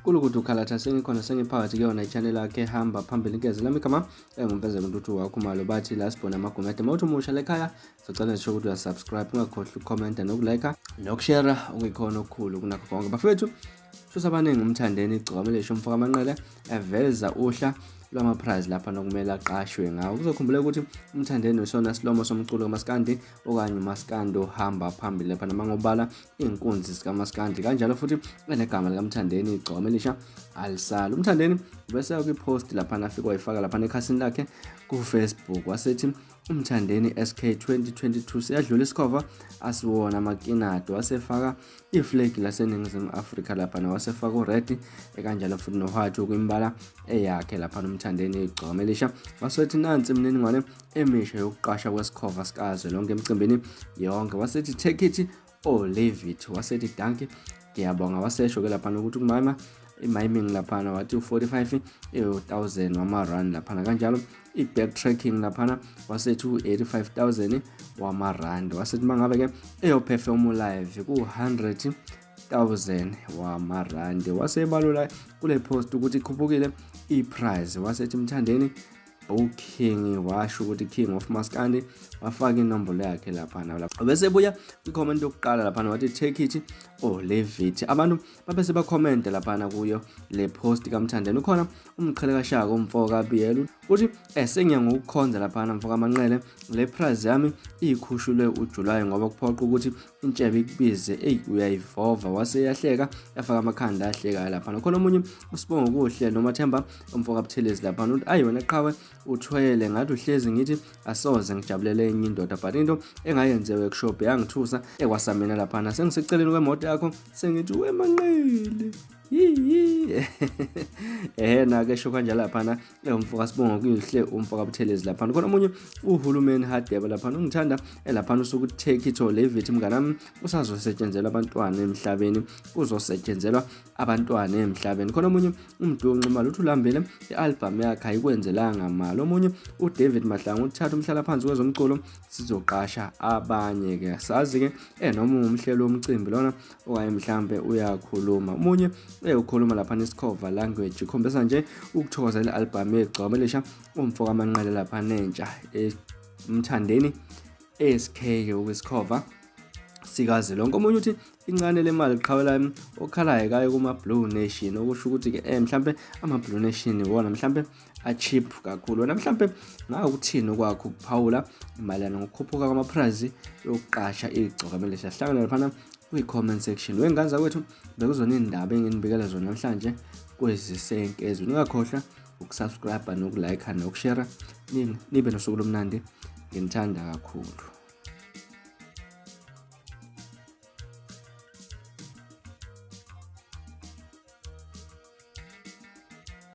Kulukuthi ukhalatha sengikhona sengiphakathi kuyona i-channel yakhe ehamba phambili inkeze lami igama engumfezeko Ntuthu wakhumalo bathi la sibhona amagumede mawuthi umusha lekhaya socela ngisho ukuthi uyasubscribe ungakhohlwa ukukhomenta nokulike nokushare okuyikhona okukhulu kunakho konke bafethu. Susa abaningi uMthandeni igcokama elisha umfo kaManqele eveza uhla lwama-prize lapha nokumele aqashwe ngawo. Kuzokhumbuleka ukuthi uMthandeni usona silomo somculo kamaskandi okanye umaskandi ohamba phambili lapha noma ngobala iy'nkunzi zikamaskandi kanjalo futhi enegama likaMthandeni igcokama elisha alisali. UMthandeni ubese kwi-post laphana afike wayifaka laphana ekhasini lakhe ku-Facebook wasethi uMthandeni SK 2022 siyadlula isikhova asiwona amakinado wasefaka iflegi laseNingizimu Afrika laphana wasefaka ured ekanjalo futhi no-white okwimbala eyakhe laphana uMthandeni igcokama elisha wasethi nansi imininingwane emisha yokuqasha kwesikhova sikazwelonke emcimbini yonke wasethi take it or leave it wasethi danki ngiyabonga wasesho ke laphana ukuthi kumama i-miming laphana wathi u-45 ewu-1000 wama-rand laphana kanjalo i-backtracking laphana wasethi u-85,000 wamarandi wasethi mangabe ke eyoperform live ku-100,000 wamarandi wasebalula kule post ukuthi ikhuphukile i-prize wasethi Mthandeni booking washo ukuthi King of Maskandi wafaka inombolo yakhe laphana lapha bese buya kwi-comment yokuqala laphana wathi take it or leave it abantu babe sebakhomente laphana kuyo le post kaMthandeni ukhona umqhele kaShaka umfo kaBiyela uthi sengiya ngokukhonza laphana mfo kaManqele le prize yami ikhushulwe uJuly ngoba kuphoqa ukuthi intshebe ikubize eyi uyayivova wase yahleka yafaka amakhanda ahlekayo laphana khona omunye usibongo kuhle noMathemba umfo kaButhelezi laphana uthi ayi wena qhawe uthwele ngathi uhlezi ngithi asoze ngijabulele enye indoda but into engayenze workshop yangithusa ekwasamina laphana sengiseceleni kwemoto yakho sengithi wemanqele yiyi ehe nake esho kanjalo laphana umfo kaSibongo kuhle umfo kaButhelezi laphana khona omunye uhulumeni Hadebe laphana ungithanda elaphana usuku take it or leave it mnganami usazosetshenzelwa abantwana emhlabeni kuzosetshenzelwa abantwana emhlabeni khona omunye uMdu Nxumalo uthi ulambile i-album yakhe ayikwenzelanga mali omunye uDavid Mahlangu uthatha umhlalaphansi kwezomculo sizoqasha abanye ke sazi ke noma umhlelo womcimbi lona okanye mhlambe uyakhuluma omunye ukhuluma lapha nesikhova language ikhombisa nje ukuthokozela i-album yegcokama elisha umfo kaManqele lapha nentsha Mthandeni SK okwesikhova sikaze lonke omunye uthi incane le mali qhawe lami okhalayo kaye kuma Blue Nation okusho ukuthi ke mhlambe ama Blue Nation iwona mhlambe a cheap kakhulu wena mhlambe ngakuthini okwakho ukuphawula mayelana ngokukhuphuka kwama price yokuqasha igcokama elisha hlangana laphana kwi-comment section wengane zakwethu bekuzona iy'ndaba enginibikela zona namhlanje kwezisenkezo ningakhohlwa ukusubscribe nokulike nokushare nibe nosuku lomnandi nginithanda kakhulu.